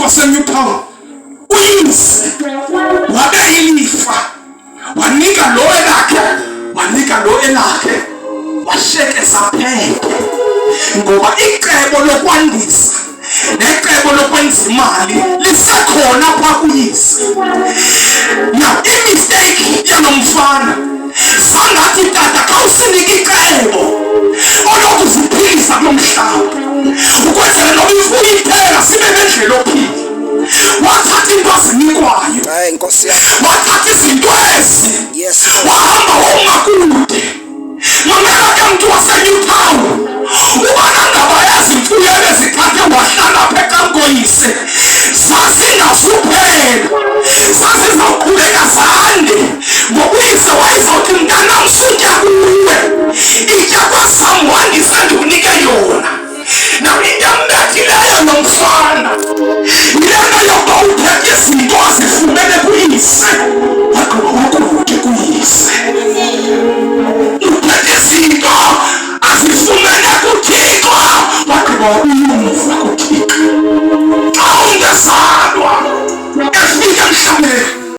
waseNew Town, uyise wabe ilifa, wanika lo elakhe, wanika lo elakhe, washekeza phephe, ngoba icebo lokwandisa necebo lokwenza imali lisekhona pha kuyise. Now imistake yalo mfana, sangathi, "Tata, khawusinike icebo olokuziphilisa kulo mhlaba, ukwenzela noba imfuyo iphela sibe nendlela ophila." Wathatha into azinikwayo. Hayi, Nkosi yami. Wathatha izinto ezi. Yes, Lord. Wahamba woma kude. Mamela ke, mntu waseNew Town, ubana ngaba yazimfuyo ebezithathe wahlala apha ekamkoyise zazingazuphela, zazizawuqhubeka zande, ngokuyise wayezawuthi, "Mntanam, sutya kuwe, itya kwazam, wandise, ndikunike yona." Now into embethileyo lo mfana